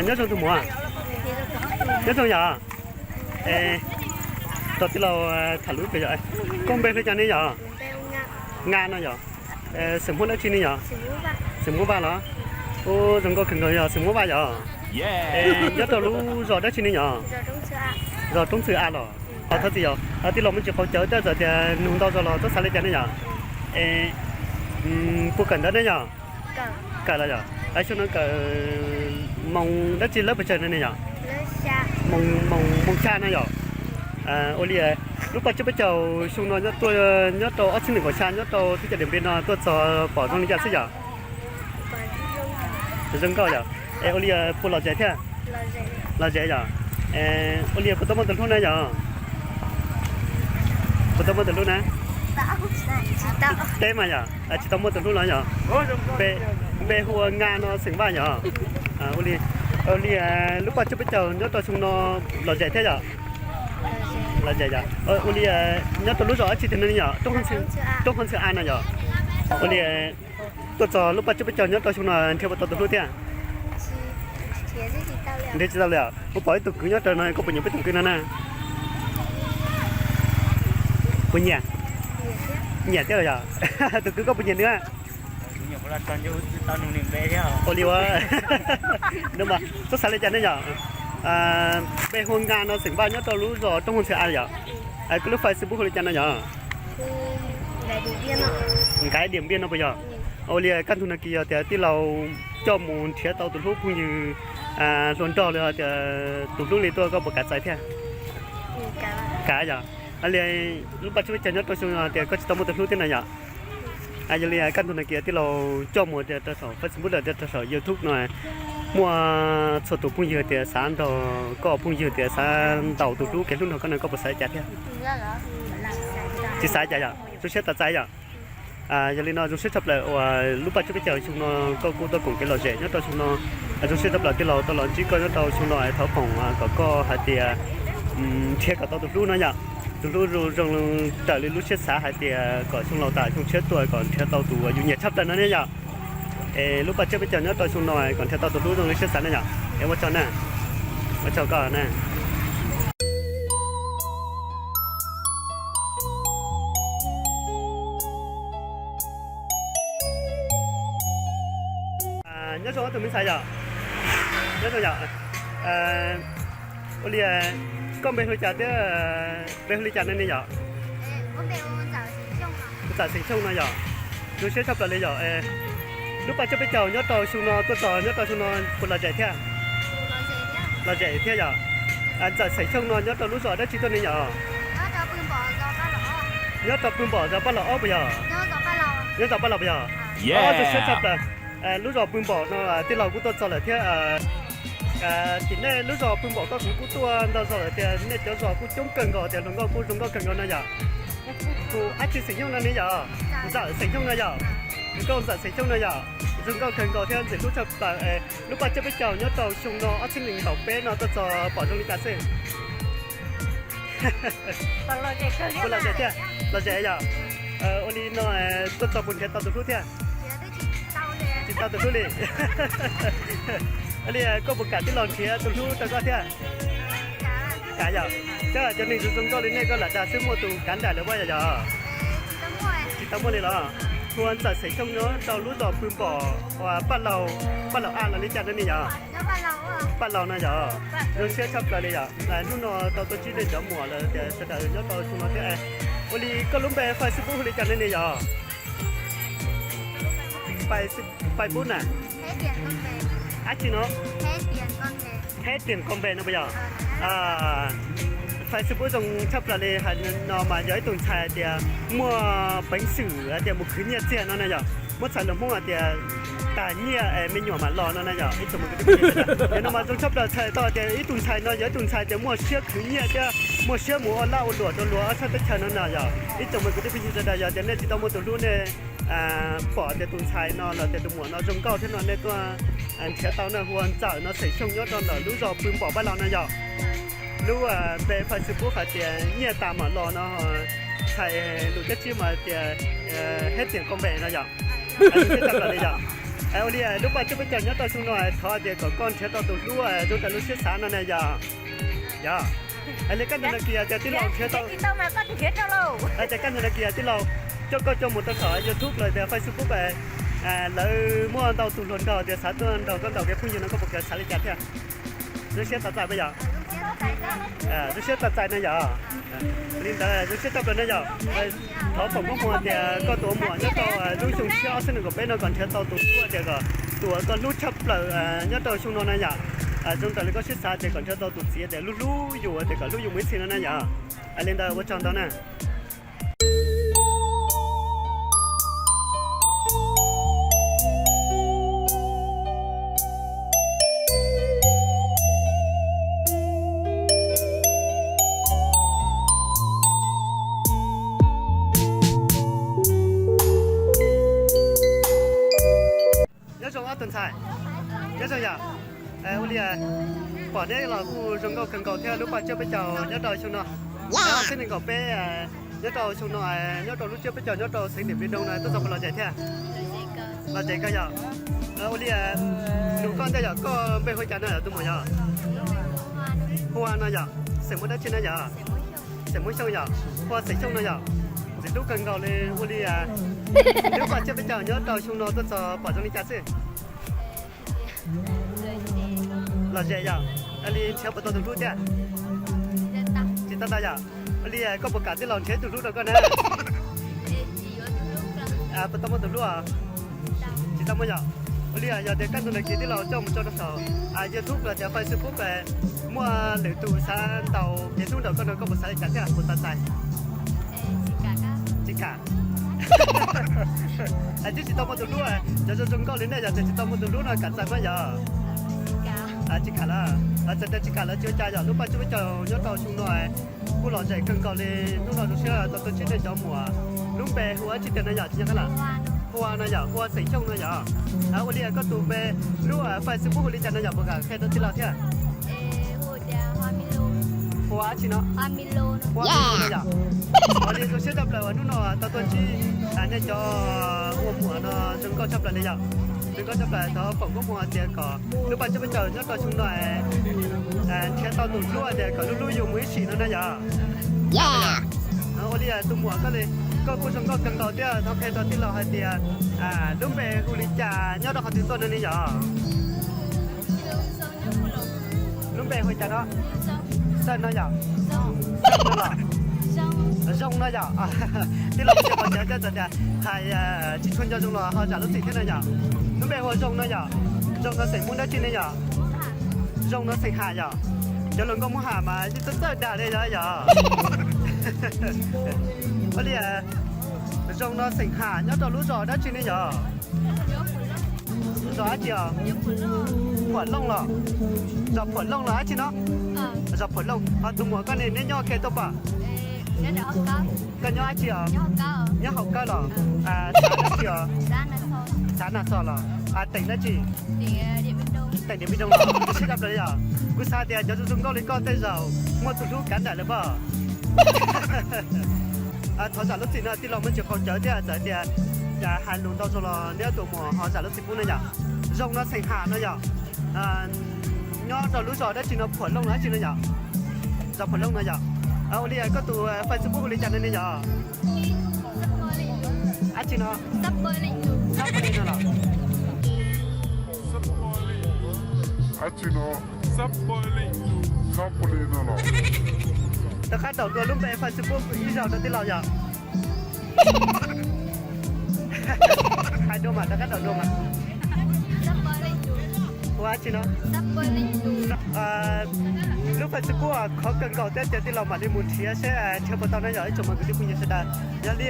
Nyob zoo tus muam. Nyob zoo yom. Tos tij laug tham lub pem yom. Koj npe hu li cas ne yom? Nga no yom. Xeem Hmoob dab tsi ne yom? Xeem Hmoob Vaj los? Ub, zoo nkauj kawg nkaus yog xeem Hmoob Vaj yom. Nyob rau lub zos dab tsi ne yom? Zos Roob Txwj A los. Thov txim yom, tij laug muaj tsis qhov cawv tej txawm tias nug ntau zog los txhob xav li cas ne yom. Puas kawm ntawv ne yom? Kawm los yom. Xyoo no kawm moos dab tsi lawv pes tsawg no ne yom? Moos xya no yom. Ua li lub paj tsib peb caug xyoo no nyob rau ob txhiab nees nkaum xya nyob rau teb chaws Diam Npiam no tuaj txog pom zoo li cas xwb yom? Zoo nkauj yom. Es ua li puas lom zem thiab? Lom zem yom. Ua li puas tau muaj tus hlub na yom? Puas tau muaj tus hlub na? Teb mas yom, tsis tau muaj tus hlub los yom. Npe hu ua Nga no xeem Vaj yom. Ua li lub paj tsib peb caug nyob rau xyoo no lom zem thiab yom? Lom zem yom. Ua li nyob rau lub zos dab tsi tiag no yom? Roob Hab Ntxwj A no yom. Ua li tuaj txog lub paj tsib peb caug nyob rau xyoo no nrhiav puas tau tus hlub thiab? Nrhiav tsis tau li os. Kuv pom ib tug kwv nyob raws no, koj puas nyiam peb tug kwv no na? Puas nyiam? Nyiam thiab los yom? Tus kwv koj puas nyiam nws? Ua li ua, txhob xav li cas ne yom? Npe hu ua Nga no xeem Vaj nyob rau lub zos Roob Hab Ntxwj A yom. Koj lub Facebook hu li cas no yom? Nkaiv Diam Npiam no puas yog? Ua li kaj ntug no kis yog tias tij laug coj mus nrhiav tau tus hlub phooj ywg hluas nraug li tias tus hlub li tuaj koj puas kav txais thiab? Kav yom. Li lub paj tsib peb caug nyob rau xyoo no tias koj tsis tau muaj tus hlub thiab no yom? Yog li kaj ntug no kis tij laug coj mus tias rau saum Facebook los rau saum YouTube no muaj txhua tus phooj ywg tias xav nrog koj, phooj ywg tias xav ntaus tus hlub kev hlub nrog koj no koj puas xav li cas thiab? Tsis xav li cas yom? Zoo siab txais yom? Yog li no zoo siab tshaj plaws uas lub paj tsib peb caug xyoo no koj kuj tuaj koom kev lom zem nyob rau xyoo no. Zoo siab tshaj plaws tij laug tau los ntsib koj nyob rau xyoo no, thov foom kom koj hais tias nrhiav kom tau tus hlub no yom. Tus hlub zoo raws li lub siab xav hais tias kom xyoo laus tas xyoo tshiab tuaj kom nrhiav tau tus uas yus nyiam tshaj plaws no ne yom. Es lub paj tsib peb caug nyob rau xyoo no kom nrhiav tau tus hlub zoo li siab xav ne yom. Es ua tsaug na, ua tsaug koj na. Nyob zoo ob tug me ntxhais yom. Nyob zoo yom. Ua li koj npe hu li cas thiab, npe hu li cas ne yom? Ntxawm Xeem Xyooj no yom. Zoo siab tshaj plaws li yom. Lub paj tsib peb caug nyob rau xyoo no tuaj txog nyob rau xyoo no puas lom zem thiab? Lom zem thiab yom. Ntxawm Xeem Xyooj no nyob rau lub zos dab tsi tuaj ne yom? Nyob rau pw npom zos Paj Laug ob puas yog? Nyob zos Paj Laug puas yog? Zoo siab tshaj plaws. Lub zos pw npom no tij laug kuj tuaj txog lawm thiab. Tim nej lub zos pw npom koj kuv kuj tuaj ntau zaus lawm tias nej cov zos kuj coob kawg nkaus tias hluas nkauj kuj zoo nkauj kawg nkaus no yom. Tus dab tsi Xeem Xyooj no ne yom? Ntxawm Xeem Xyooj no yom? Nkauj Ntxawm Xeem Xyooj no yom? Zoo nkauj kawg nkaus thiab ntxim hlub tshaj plaws. Lub paj tsib peb caug nyob rau xyoo no ob txhiab nees nkaum peb no tuaj txog pom zoo li cas xwb? Puas lom zem thiab? Lom zem yom. Ua li no tuaj txog puas nrhiav tau tus hlub thiab? Tsis tau tus hlub li. Ua li koj puas kam tij laug nrhiav tus hlub rau koj thiab? Kam yom. Cov neeg zoo zoo nkauj li nej koj lam dag xwb muaj tus kav nraim lawv vaj yom yom? Tsis tau muaj li los? Hu ua Ntxawm Xeem Xyooj nyob rau lub zos pw npom uas Paj Laug, Paj Laug A los li cas no ne yom? Paj Laug no yom. Zoo siab tshaj plaws li yom. Hnub no tau tuaj ntsib nej cov muam lawm tias sawv daws nyob rau xyoo no thiab. Ua li koj lub npe Facebook hu li cas ne ne yom? Facebook na. Ab tsi no? Heb Tiam Koj Npe no puas yog? Facebook zoo tshaj plaws li hais no mas yog ib tug ntxhais tias muaj peev xwm tias mus khwv nyiaj txiag no na yom. Muab txhais lus Hmoob hais tias tag nyiaj me nyuam mam los no na yom. Ib tsoom me kwv tij phooj ywg, yog no mas zoo tshaj plaws txhais tau tias ib tug ntxhais no yog ib tug ntxhais tias muaj siab khwv nyiaj thiab muaj siab mus ua laj ua luam rau luag ob sab teb chaws no na yom. Ib tsoom me kwv tij phooj ywg sawv daws yog tias nej tsis tau muaj tus hlub nej pom tias tus ntxhais no los tias tus muam no zoo nkauj thiab no nej tuaj nrhiav tau na, hu ua Ntxawm no, Xeem Xyooj nyob rau ntawm lub zos Pw Npom Paj Laug no yom. Lub npe Facebook hais tias nyiaj tas mam los no, txhais lus dab tsi mas tias Heb Tiam Koj Npe no yom. Zoo siab tshaj plaws li yom. Ua li lub paj tsib peb caug nyob rau xyoo no thov tias kom koj nrhiav tau tus hlub zoo raws lub siab xav no na yog. Yog. Li koj nco ntsoov kiag tias tij laug nrhiav tau, tias koj nco ntsoov kiag tij laug coj koj coj mus rau saum YouTube los tias Facebook, lawv muaj ntau tus hluas nraug tias xav tuaj nrog koj ntaus kev phooj ywg no koj puas xav li cas thiab? Zoo siab txom txais puas yog? Zoo siab txom txais no yog. Li ntawd zoo siab tshaj plaws no yog. Thov foom koob hmoov tias koj tus muam nyob rau lub xyoo tshiab ob txhiab nees nkaum peb no kom nrhiav tau tus hlub tias kom tus uas koj hlub tshaj plaws nyob rau xyoo no na yom. Zoo raws li koj siab xav tias kom nrhiav tau tus txiv tias hlub hlub yus tias kom hlub yus mus ib txhis no na yom. Li ntawd ua tsaug ntau na. Nyob zoo ob tug ntxhais. Nyob zoo yom. Ua li pom neb los kuj zoo nkauj kawg nkaus thiab lub paj tsib peb caug nyob rau xyoo no. Ob txhiab nees nkaum peb nyob rau xyoo no, nyob rau lub tsib peb caug nyob rau xeev Ntim Npliv Doo no tuaj txog puas lom zem thiab? Lom zem kawg yom. Ua li nug koj ntej yom, koj npe hu li cas no yom tus muam yom? Hu ua no yom, xeem Hmoob dab tsi no yom? Xeem Hmoob Xyooj yom, hu ua xeem Xyooj no yom. Ntxim hlub kawg nkaus li. Ua li lub paj tsib peb caug nyob rau xyoo no tuaj txog pom zoo li cas xwb? Lom zem yom. Ua li nrhiav puas tau tus hlub thiab? Tsis tau tau yom. Ua li koj puas kam tij laug nrhiav ib tug hlub rau koj na? Puas tau muaj tus hlub? Tsis tau muaj yom. Ua li yog tias kaj ntug nag kis tij laug coj mus tso rau saum YouTube los tias Facebook, muaj lwm tus xav ntaus kev hlub nrog koj no koj puas xav li cas thiab puas tau txais? Tsis kam. Twb tsis tau muaj tus hlub, cov zoo zoo nkauj li nej yog tias tsis tau muaj tus hlub no kam txais mas yog? Tsis kam lawm. Txawm tias tsis kam lawm tsis ua cas yog lub paj tsib peb caug nyob rau xyoo no kuj lom zem kawg nkaus li. Hnub no zoo siab tau tuaj ntsib nej cov muam. Lub npe hu ua dab tsi tiag no yom? Hu ua no yom, hu ua xeem Xyooj no yom. Ua li koj tus npe lub Facebook hu li cas no yom, puas kam qhia rau tij laug thiab? Hu ua dab tsi no? Hu ua Milo no yom. Ua li zoo siab tshaj plaws uas hnub no tau tuaj ntsib nej cov ua muam no zoo nkauj tshaj plaws li yom. Zoo nkauj tshaj plaws, thov foom koob hmoov tias kom lub paj tsib peb caug nyob rau xyoo no nrhiav tau tus hlub tias kom hlub hlub yus mus ib sim no na yom. Ua li tus muam koj li, koj kuj zoo nkauj kawg nkaus thiab, thov qhia rau tij laug hais tias lub npe hu li cas nyob rau qhov twg tuaj no ne yom? Lub npe hu li cas no? Xawj no yom? Xawj no los? Zoo no yom? Tij laug tsis pom cawv thiab txawm tias hais tsis tshua nco zoo los ho zam lub txim thiab no yom. Lub npe hu ua Zoo no yom? Zoo no xeem Hmoob dab tsi ne yom? Zoo no xeem Ham yom? Cov hluas nkauj Hmoob Ham mas yeej txawj txawj dag li yog yom? Ua li Zoo no xeem Ham nyob rau lub zos dab tsi ne yom? Zos dab tsi os? Phuam Looj los? Zos Phuam Looj los dab tsi no? Zos Phuam Looj. Ho tus muam koj ne neb nyob ke tuaj pom? Koj nyob dab tsi os? Nyob Hauv Kawb los? Xav dab tsi os? Xav Nas Xos los? Teem dab tsi? Teem Điện Biên Đông los? Sib dab plaws yom. Kuv xav tias cov zoo zoo nkauj li koj tej zaum muaj tus hlub kav nraim lawm pob. Thov zam lub txim no tij laug muaj tsis qaug cawv thiab txawm tias hais lus ntau zog los neb tus muam ho zam lub txim pub no yom. Zoo no xeem Ham no yom. Nyob rau lub zos dab tsi no, Phuam Looj los dab tsi no yom? Zos Phuam Looj no yom. Ua li koj tus Facebook hu li cas no ne yom? Dab tsi no? Xab Paj Li no los? Dab tsi no? Xab Paj Li no los? Rov qab ntaus dua lub npe Facebook ib zaug rau tij laug yom. Hais dua mas, rov qab ntaus dua mas. Hu ua dab tsi no? Lub Facebook khov kawg nkaus thiab ces tij laug mam li mus nrhiav seb nrhiav puas tau na yom ib tsoom kwv tij phooj ywg sawv daws. Yog li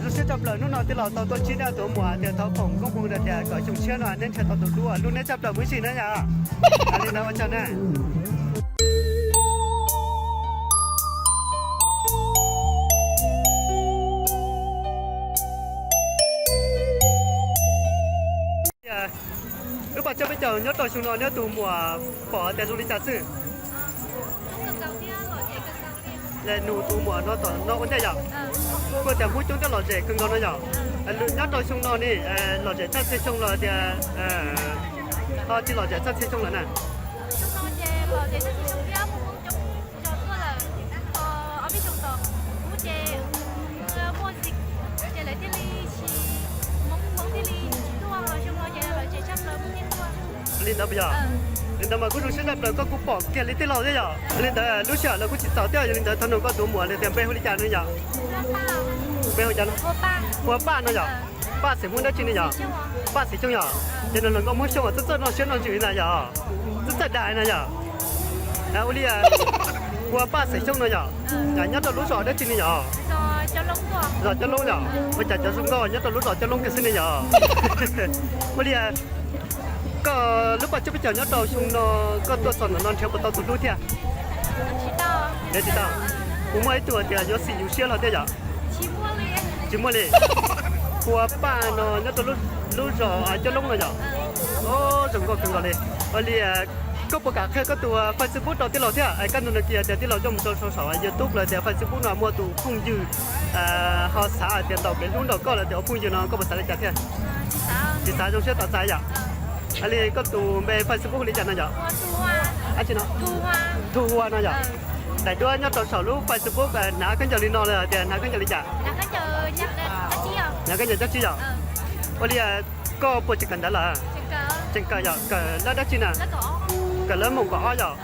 zoo siab tshaj plaws hnub no tij laus tau tuaj ntsib nej tus muam tias thov foom koob hmoov tias kom xyoo tshiab no neb nrhiav tau tus hlub, hlub neb tshaj plaws mus ib sim na yom. Li ntawd ua tsaug na. Lub paj tsib peb caug nyob rau xyoo no neb tus muam pom tias zoo li cas xwb? Nug tus muam no tom no ua ntej yom. Kuj tias Hmoob coob thiab lom zem kawg nkaus no yom. Nyob rau xyoo no ne, lom zem txog txhia xyoo los tias ho tsis lom zem txog txhia xyoo lawm na? Li ntawd puas yog? Li ntawd mas kuj zoo siab tshaj plaws koj kuj pom kiag li tij laug thiab yom. Li ntawd lub sij hawm los kuj tsis txaus thiab, yog li ntawd thov nug koj tus muam tias npe hu li cas no yom? Npe hu cas no? Hu ua Paj no yom? Paj xeem Hmoob dab tsi ne yom? Paj xeem Xyooj yom? Ces nws hluas nkauj Hmoob Xyooj txawj txawj noj siab noj ntsws na yom? Txawj txawj dag na yom? Ua li hu ua Paj xeem Xyooj no yom? Nyob rau lub zos dab tsi ne yom? Zos Coob Loob yom? Ua cas cov zoo nkauj nyob rau lub zos Coob Loob kiag xwb ne yom? Ua li koj lub paj tsiab peb caug nyob rau xyoo no koj tuaj txog ntawm no nrhiav puas tau tus hlub thiab? Nrhiav tsis tau. Puas muaj ib tug tias yuav xim yus siab los thiab yom? Tsis muaj li. Hu ua Paj no nyob rau lub zos Coob Loob no yom? Zoo nkauj kawg nkaus li. Ua li koj puas kam qhia koj tus Facebook rau tij laug thiab? Kaj ntug no kiag tias tij laug coj mus rau saum YouTube los tias Facebook no muaj tus phooj ywg ho xav hais tias ntaus kev hlub nrog koj los tias ua phooj ywg no koj puas xav li cas thiab? Tsis xav, zoo siab tos txais yom. Ua li koj tus npe Facebook hu li cas no yom? Thu Hua no yom? Daim duab nyob rau saum lub Facebook hnav khaub ncaws li no los tias hnav khaub ncaws li cas? Hnav khaub ncaws dab tsi yom? Ua li koj puas tseem kawm ntawv lawm? Tseem kawm yom, kawm lab dab tsi na? Kawm lab moos kaum ob yom?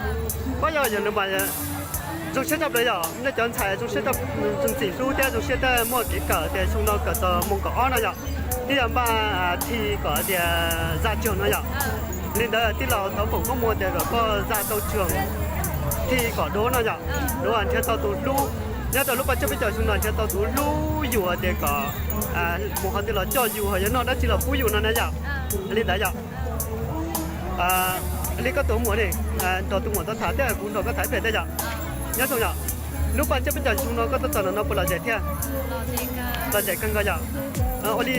Pab yog yog no mas zoo siab tshaj plaws yom, nej cov ntxhais zoo siab, ntxim hlub thiab zoo siab thiab muaj kev kawm tias xyoo no kawm txog moos kaum ob no yom, twb yog npaj thi kom tias za tsaug no yom. Li ntawd tij laug thov foom koob hmoov tias kom koj za tau tsaug thi kom duav no yom, duav nrhiav tau tus hlub. Nyob rau lub paj tsiab peb caug xyoo no nrhiav tau tus hlub yus tias kom mus ho tij laug coj yus ho yuav noj dab tsi los pub yus no na yom. Li ntawd yom. Li koj tus muam ne, nrog tus muam tau tham thiab kuv nrog koj tham ib pliag thiab yom. Nyob zoo yom. Lub paj tsiab peb caug xyoo no koj tuaj txog ntawm no puas lom zem thiab? Lom zem kawg nkaus yom. Ua li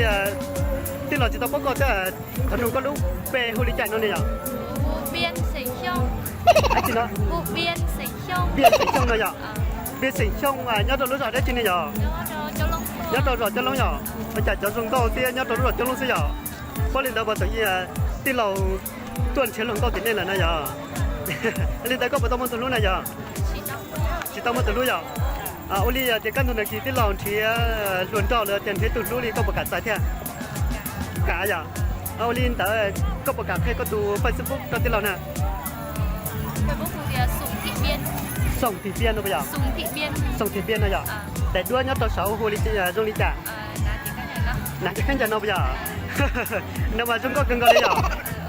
tij laug tsis tau paub koj thiab, thov nug koj lub npe hu li cas no ne yom? Dab tsi no? Npias xeem Xyooj no yom. Npias xeem Xyooj nyob rau lub zos dab tsi ne yom? Nyob rau zos Coob Loob yom. Ua cas cov zoo nkauj thiab nyob rau lub zos Coob Loob xwb yom? Paub li ntawd puas tseem tij laug tuaj nrhiav hluas nkauj tim nej lawm na yom? Li ntawd koj puas tau muaj tus hlub na yom? Tsis tau muaj tus hlub yom? Ua li tias kaj ntug no kis tij laug nrhiav hluas nraug los tias nrhiav tus hlub li koj puas kam txais thiab? Kam yom? Ua li ntawd koj puas kam qhia koj tus Facebook rau tij laug na? Xoom Thim Npias no puas yog? Xoom Thim Npias no yom? Daim duab nyob rau saud hu li zoo li cas? Hnav khaub ncaws no puas yog? No mas zoo nkauj kawg nkaus li yom.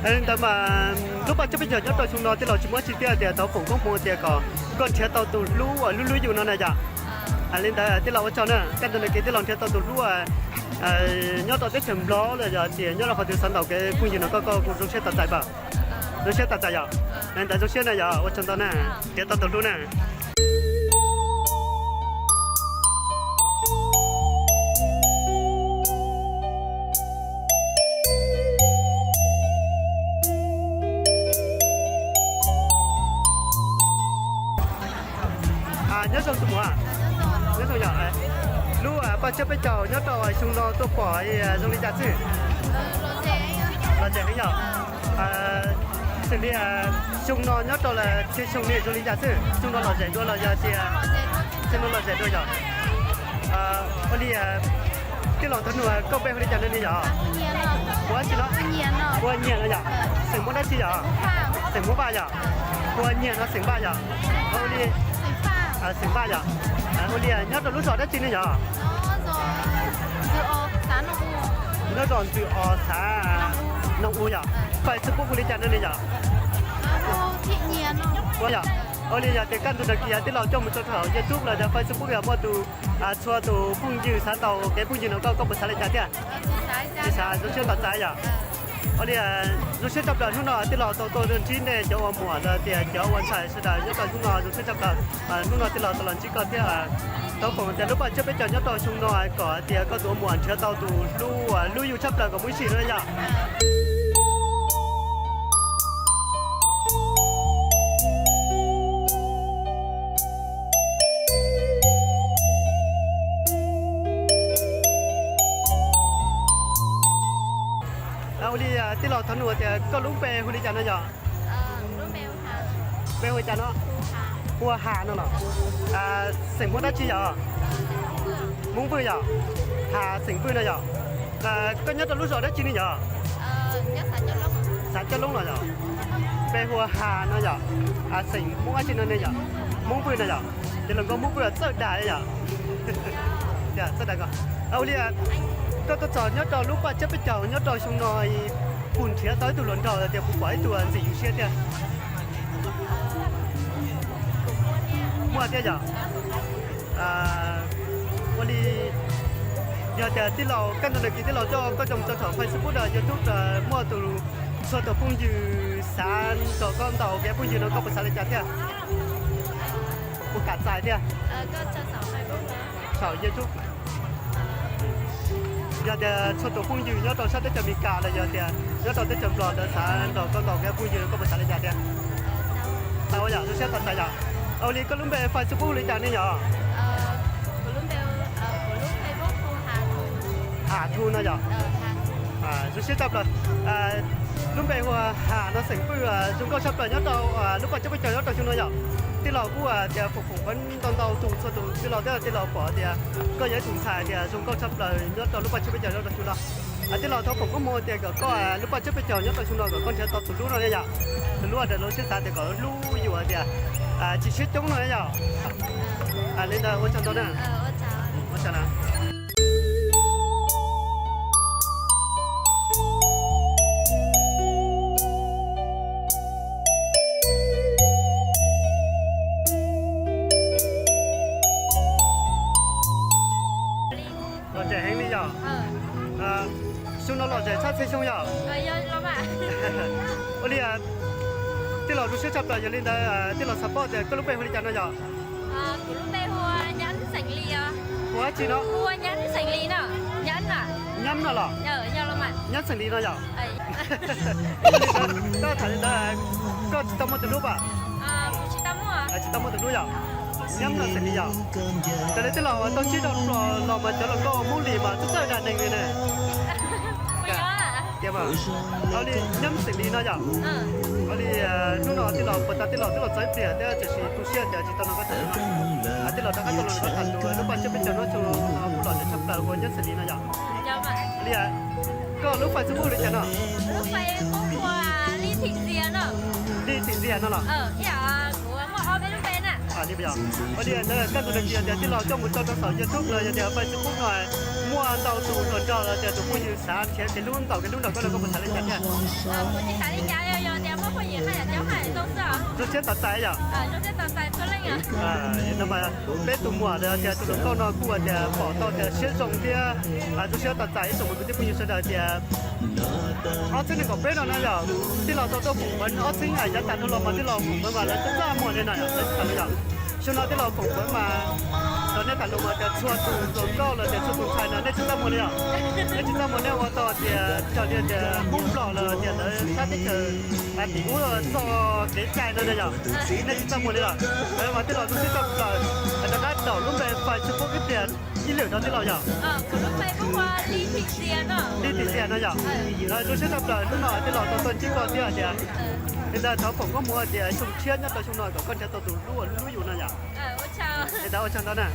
Ntawd mas lub paj tsiab peb caug nyob rau xyoo no tij laug tsis muaj dab tsi thiab tias thov foom koob hmoov tias kom koj nrhiav tau tus hlub uas hlub hlub yus no na yom. Li ntawd tij laug ua tsaug na, kaj ntug no kis tij laug nrhiav tau tus hlub nyob rau teb chaws Nplog los yog tias nyob rau qhov twg xav ntaus kev phooj ywg no koj kuj zoo siab tos txais npawg. Zoo siab tos txais yom. Ntawd zoo siab na yom, ua tsaug ntau na, nrhiav tau tus hlub na. Nyob zoo tus muam, nyob zoo yom. Lub paj tsiab peb caug nyob rau xyoo no tuaj pom zoo li cas xwb? Lom zem heev yom. Xws li xyoo no nyob rau lawm txhia xyoo li zoo li cas xwb? Xyoo no lom zem dua los yog tias xyoo no lom zem dua yom? Ua li tij laug thov nug koj npe hu li cas no ne yom? Hu ua dab tsi no? Hu ua Nyiam no yom? Xeem Hmoob dab tsi yom? Xeem Hmoob Vaj yom? Hu ua Nyiam no xeem Vaj yom? Ua li xeem Vaj yom? Ua li nyob rau lub zos dab tsi ne yom? Nyob zos Ntxwj Os xav Noo U yom? Facebook hu li cas no ne yom? Ua li yog tias kaj ntug no kis tij laug coj mus rau saum YouTube los yog Facebook yog muaj tus txhua tus phooj ywg xav ntaus kev phooj ywg no koj, koj puas xav li cas thiab? Tsis xav, zoo siab tos txais yom. Ua li zoo siab tshaj plaws hnub no tij laug tau tuaj ntsib nej cov ua muam los tias cov ua ntxhais sawv daws nyob rau hnub no zoo siab tshaj plaws. Hnub no tij laug tau los ntsib koj thiab. Thov foom tias lub paj tsiab peb caug nyob rau xyoo no kom tias koj tus ua muam nrhiav tau tus hlub, hlub yus tshaj plaws kom muaj ib sim no yom. Ua li tij laug thov nug tias koj lub npe hu li cas no yom? Npe hu li cas no? Hu ua Has no los? Xeem Hmoob dab tsi yom? Hmoob Vwj yom? Has xeem Vwj no yom? Koj nyob rau lub zos dab tsi ne yom? Xav Coj Loob los yom? Npe hu ua Has no yom? Xeem Hmoob dab tsi no ne yom? Hmoob Vwj no yom? Ces hluas nkauj Hmoob Vwj txawj dag yom? Txawj dag ko. Ua li koj tuaj txog nyob rau lub paj tsiab peb caug nyob rau xyoo no, puas nrhiav tau ib tug hluas nraug tias puas pom ib tug ntxim yus siab tiag? Muaj thiab yom? Ua li yog tias tij laug kaj ntug nag kis tij laug coj koj coj mus tso thaum Facebook los YouTube los muaj tus, txhua tus phooj ywg xav nrog koj ntaus kev phooj ywg no koj puas xav li cas thiab? Puas kam txais thiab? Thaum YouTube yog tias txhua tus phooj ywg nyob rau sab teb chaws Amelikas los yog tias nyob rau teb chaws Nplog lawv xav nrog koj ntaus kev phooj ywg no koj puas xav li cas thiab? Tau yom, zoo siab tau txais yom. Ua li koj lub npe Facebook li cas ne yom? Has Thu no yom? Zoo siab tshaj plaws. Lub npe hu ua Has no xeem Vwj, zoo nkauj tshaj plaws nyob rau lub paj tsiab peb caug nyob rau xyoo no yom. Tij laug kuj tias foom foom pab ntau ntau tus txhua tus tij laug thiab tij laug pom tias koj yog ib tus ntxhais tias zoo nkauj tshaj plaws nyob rau lub paj tsiab peb caug nyob rau xyoo no. Tij laug thov foom koob hmoov tias kom koj lub paj tsiab peb caug nyob rau xyoo no kom koj nrhiav tau tus hlub no yom. Tus hlub uas raws lub siab xav tias kom hlub yus tias tsis siab coob no yom. Li ntawd ua tsaug ntau na. Ua tsaug na. Lom zem heev li yom? Xyoo no lom zem tshaj txhua xyoo yom? Ua li tij laus zoo siab tshaj plaws, yog li ntawd tij laus xav paub tias koj lub npe hu li cas no yom? Kuv lub npe hu ua Nyab xeem Lis os. Hu dab tsi no? Hu ua Nyab xeem Lis no. Nyab no los? Nyab xeem Lis no yom? Tab tham li ntawd, koj tsis tau muaj tus hlub as? Tsis tau muaj tus hlub yom? Nyab no xeem Lis yom? Raws li tij laus tau ntsib rau los mas cov hluas nkauj Hmoob Lis mas txawj txawj dag neeg li na. Ua li Nyab xeem Lis no yom? Ua li hnub no tij laus puas tas tij laus twb los txog ib pliag thiab tiam sis tu siab tias tsis tau nrog koj tham lus. Tij laus rov qab tuaj los nrog koj tham lus lub paj tsiab peb caug no, xyoo no kuj lom zem tshaj plaws ua Nyab xeem Lis no yom? Li koj lub Facebook li cas no? Li Thim Ntxias no los? Ua li ntawd koj tus nag kis tias tij laus coj mus tso rau saum YouTube los yog tias Facebook no muaj ntau tus hluas nraug los tias tus phooj ywg xav nrhiav kev hlub ntaus kev hlub nrog koj los koj puas xav li cas thiab? Zoo siab tos txais yom? Peb tus muam los tias tus hluas nkauj no kuj tias pom tau tias siab zoo thiab zoo siab tos txais ib tsoom kwv tij phooj ywg sawv daws tias ob txhiab nees nkaum peb no na yom, tij laus tau tuaj foom pab ob txhiab yav tas dhau los mas tij laus foom pab mas lawv txaj muag li no yom, lawv tsis tham li yom. Xyoo no tij laus foom pab mas los nej tham lus mas tias txhua tus hluas nkauj los tias txhua tus ntxhais no nej tsis txaj muag li yom. Nej tsis txaj muag nej ua tau tias raws li tias Hmoob Nplog los tias lawv sab teb chaws tim ub txoj kev cai no na yom. Nej tsis txaj muag li lawm. Mas tij laus zoo siab tshaj plaws, rov qab daum lub npe Facebook ib pliag, ib lwm rau tij laus yom. Li Thim Ntxias no yom. Zoo siab tshaj plaws hnub no tij laus tau tuaj ntsib koj thiab tias li ntawd thov foom koob hmoov tias xyoo tshiab nyob rau xyoo no kom koj nrhiav tau tus hlub uas hlub yus no yom. Li ntawd ua tsaug ntau na.